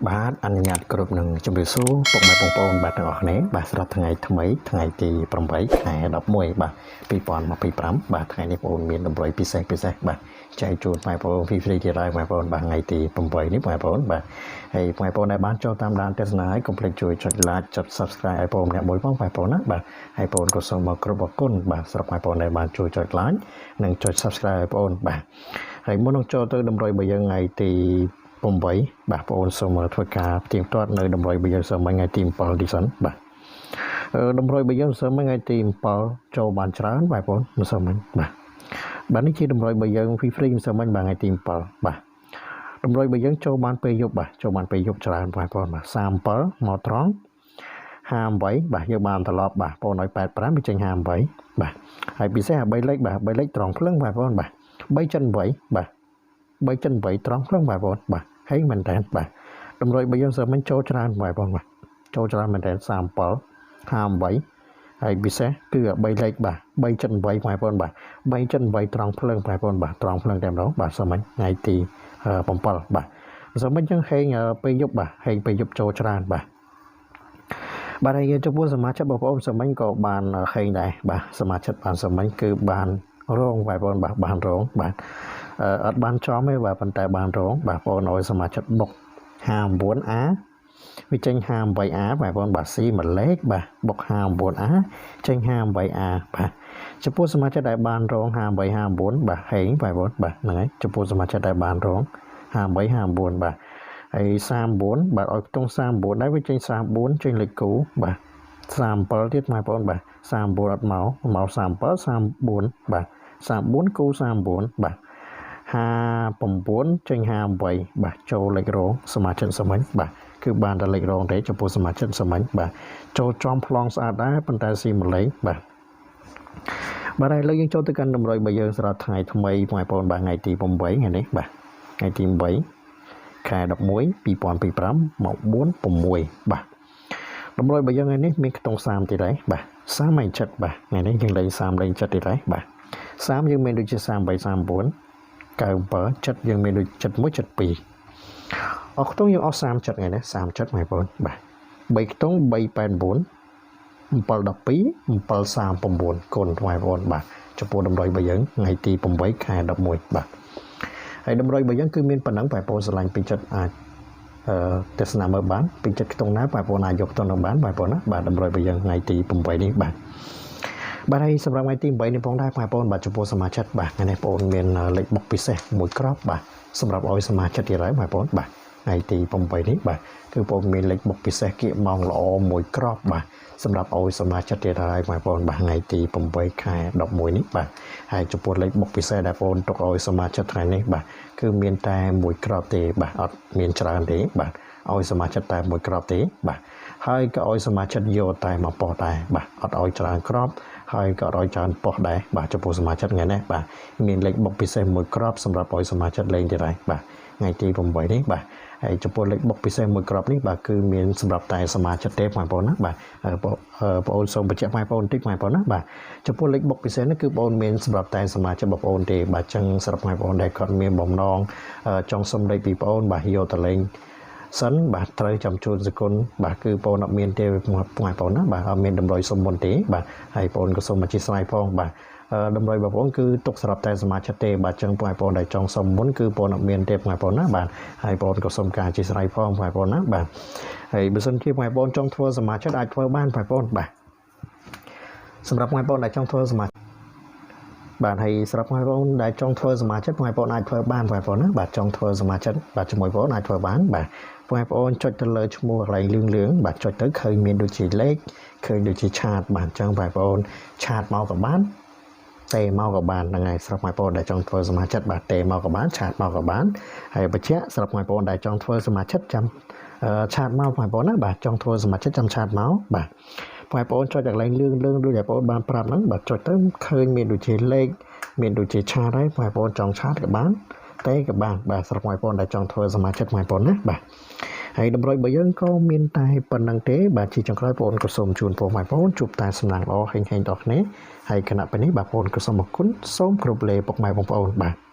បាទអនុញ្ញាតគ្រប់នឹងជម្រាបសួរពុកម៉ែបងប្អូនបាទទាំងអស់គ្នាបាទសម្រាប់ថ្ងៃថ្មីថ្ងៃទី8ខែ11បាទ2025បាទថ្ងៃនេះបងប្អូនមានតម្រុយពិសេសពិសេសបាទចែកជូនបងប្អូន free free ទៀតហើយបងប្អូនបាទថ្ងៃទី8នេះបងប្អូនបាទហើយបងប្អូនដែលបានចូលតាមដានទស្សនាហើយកុំភ្លេចជួយចុច like ចុច subscribe ឲ្យបងប្អូនម្នាក់មួយផងបងប្អូនណាបាទហើយបងប្អូនក៏សូមមកគ្រប់អរគុណបាទសម្រាប់បងប្អូនដែលបានជួយចុច like និងចុច subscribe ឲ្យបងប្អូនបាទហើយមុននឹងចូលទៅតម្រុយរបស់យើងថ្ងៃទី8បាទបងអូនសូមធ្វើការផ្ទៀងផ្ទាត់នៅតម្រុយរបស់យើងសមិញថ្ងៃទី7ទីសិនបាទអឺតម្រុយរបស់យើងសមិញថ្ងៃទី7ចូលបានច្រើនបាទបងអូនសមិញបាទបាទនេះជាតម្រុយរបស់យើង free free សមិញបាទថ្ងៃទី7បាទតម្រុយរបស់យើងចូលបានពេលយប់បាទចូលបានពេលយប់ច្រើនបងប្អូនបាទ37មកត្រង់58បាទយើងបានត្រឡប់បាទបងឲ្យ85វាចេញ58បាទហើយពិសេសអា3លេខបាទ3លេខត្រង់ភ្លឹងបងប្អូនបាទ3.8បាទ3.8ត្រង់ភ្លឹងបងប្អូនបាទហេងមែនតើបាទតម្រុយរបស់យើងសើមិញចូលច្រើនបងប្អូនបាទចូលច្រើនមែនតើ37 58ហើយពិសេសគឺ3លេខបាទ3.8បងប្អូនបាទ3.8ត្រង់ភ្លើងបងប្អូនបាទត្រង់ភ្លើងតែម្ដងបាទសមិញថ្ងៃទី7បាទសមិញចឹងហេងពេលយប់បាទហេងពេលយប់ចូលច្រើនបាទបាទហើយចំពោះសមាជិកបងប្អូនសមិញក៏បានហេងដែរបាទសមាជិកបានសមិញគឺបានរងបងប្អូនបាទបានរងបាទអត់បានចំទេបាទប៉ុន្តែបានរងបាទបងប្អូនឲ្យសមាជិកបុក 59A វាចេញ 58A បាទបងប្អូនបាទ C មួយលេខបាទបុក 59A ចេញ 58A បាទចំពោះសមាជិកដែលបានរង58 59បាទហេងបាទបងប្អូនបាទហ្នឹងហើយចំពោះសមាជិកដែលបានរង58 59បាទហើយ39បាទឲ្យខ្ទង់39ដែរវាចេញ34ចេញលេខគូបាទ37ទៀតបងប្អូនបាទ39អត់មកមក37 34បាទ34គូ39បាទ59ចេញ58បាទចូលលេខរងសមាជិកសាមញ្ញបាទគឺបានតែលេខរងទេចំពោះសមាជិកសាមញ្ញបាទចូលចំប្លង់ស្អាតដែរប៉ុន្តែស៊ីម្លេងបាទបាទហើយលើកយើងចូលទៅកាន់តម្រុយរបស់យើងសម្រាប់ថ្ងៃថ្មីបងប្អូនបាទថ្ងៃទី8ថ្ងៃនេះបាទថ្ងៃទី8ខែ11 2025ម៉ោង4:06បាទតម្រុយរបស់យើងថ្ងៃនេះមានខ្ទង់30ទៀតហើយបាទ30ហើយ7បាទថ្ងៃនេះយើងលេង30លេង7ទៀតហើយបាទ30យើងមានដូចជា38 39 97ចិត្តយើងមានដូច71 72អស់ខ្ទង់យើងអស់30ចិត្តថ្ងៃនេះ30ចិត្តបងប្អូនបាទ3ខ្ទង់389 712 739គុណបងប្អូនបាទចំពោះតម្រុយរបស់យើងថ្ងៃទី8ខែ11បាទហើយតម្រុយរបស់យើងគឺមានប៉ុណ្ណឹងបងប្អូនស្រឡាញ់ពីចិត្តអាចអឺទស្សនាមើលបានពីចិត្តខ្ទង់ណាបងប្អូនអាចយកខ្ទង់នោះបានបងប្អូនណាបាទតម្រុយរបស់យើងថ្ងៃទី8នេះបាទបាទហើយសម្រាប់ថ្ងៃទី8នេះផងដែរបងប្អូនបាទចំពោះសមាជិកបាទថ្ងៃនេះបងប្អូនមានលេខបុកពិសេសមួយគ្រាប់បាទសម្រាប់ឲ្យសមាជិកទៀតហើយបងប្អូនបាទថ្ងៃទី8នេះបាទគឺបងមានលេខបុកពិសេសគៀកម៉ោងល្អមួយគ្រាប់បាទសម្រាប់ឲ្យសមាជិកទៀតហើយបងប្អូនបាទថ្ងៃទី8ខែ11នេះបាទហើយចំពោះលេខបុកពិសេសដែលបងប្អូនទុកឲ្យសមាជិកថ្ងៃនេះបាទគឺមានតែមួយគ្រាប់ទេបាទអត់មានច្រើនទេបាទឲ្យសមាជិកតែមួយគ្រាប់ទេបាទហើយក៏ឲ្យសមាជិកយកតែមួយប៉ុស្តិ៍ដែរបាទអត់ឲ្យច្រើនគ្រាប់ហើយក៏ឲ្យច្រើនប៉ុស្តិ៍ដែរបាទចំពោះសមាជិកថ្ងៃនេះបាទមានលេខបុកពិសេសមួយគ្រាប់សម្រាប់ឲ្យសមាជិកលេងទៀតហើយបាទថ្ងៃទី8នេះបាទហើយចំពោះលេខបុកពិសេសមួយគ្រាប់នេះបាទគឺមានសម្រាប់តែសមាជិកទេបងប្អូនណាបាទបងប្អូនសូមបញ្ជាក់បងប្អូនតិចបងប្អូនណាបាទចំពោះលេខបុកពិសេសនេះគឺបងប្អូនមានសម្រាប់តែសមាជិកបងប្អូនទេបាទចឹងសម្រាប់បងប្អូនដែលគាត់មានបំណងចង់សុំលេខពីបងប្អូនបាទយកទៅលេងសិនបាទត្រូវចាំជូនសគុណបាទគឺបងអត់មានទេបងប្អូនណាបាទអត់មានតម្រុយសុំមុនទេបាទហើយបងក៏សូមអធិស្ឋានផងបាទតម្រុយបងប្អូនគឺទុកសម្រាប់តែសមាជិកទេបាទចឹងបងប្អូនដែលចង់សុំមុនគឺបងអត់មានទេបងប្អូនណាបាទហើយបងក៏សូមការអធិស្ឋានផងបងប្អូនណាបាទហើយបើសិនជាបងប្អូនចង់ធ្វើសមាជិកអាចធ្វើបានបងប្អូនបាទសម្រាប់បងប្អូនដែលចង់ធ្វើសមាជិកបាទហើយសម្រាប់បងប្អូនដែលចង់ធ្វើសមាជិកបងប្អូនអាចធ្វើបានបងប្អូនណាបាទចង់ធ្វើសមាជិកបាទជាមួយបងប្អូនអាចធ្វើបានបាទបងប្អូនចុចទៅលើឈ្មោះកន្លែងលឿងលឿងបាទចុចទៅឃើញមានដូចជាលេខឃើញដូចជា chat បាទអញ្ចឹងបងប្អូន chat មកក៏បានទេមកក៏បានហ្នឹងហើយស្រាប់បងប្អូនដែលចង់ធ្វើសមាជិកបាទទេមកក៏បាន chat មកក៏បានហើយបញ្ជាក់ស្រាប់បងប្អូនដែលចង់ធ្វើសមាជិកចាំ chat មកបងប្អូនណាបាទចង់ធ្វើសមាជិកចាំ chat មកបាទបងប្អូនចុចកន្លែងលឿងលឿងដូចបងប្អូនបានប្រាប់ហ្នឹងបាទចុចទៅឃើញមានដូចជាលេខមានដូចជា chat ហើយបងប្អូនចង់ chat ក៏បានទេក៏បានបាទស្រាប់បងប្អូនដែលចង់ធ្វើសមាជិកបងប្អូនណាបាទហើយតម្រុយរបស់យើងក៏មានតែប៉ុណ្្នឹងទេបាទជាចុងក្រោយបងប្អូនក៏សូមជូនពរបងប្អូនជួបតែសំណាងល្អហេងហេងដល់គ្នាហើយគណៈពេលនេះបាទបងប្អូនក៏សូមអរគុណសូមគោរពលាពុកម៉ែបងប្អូនបាទ។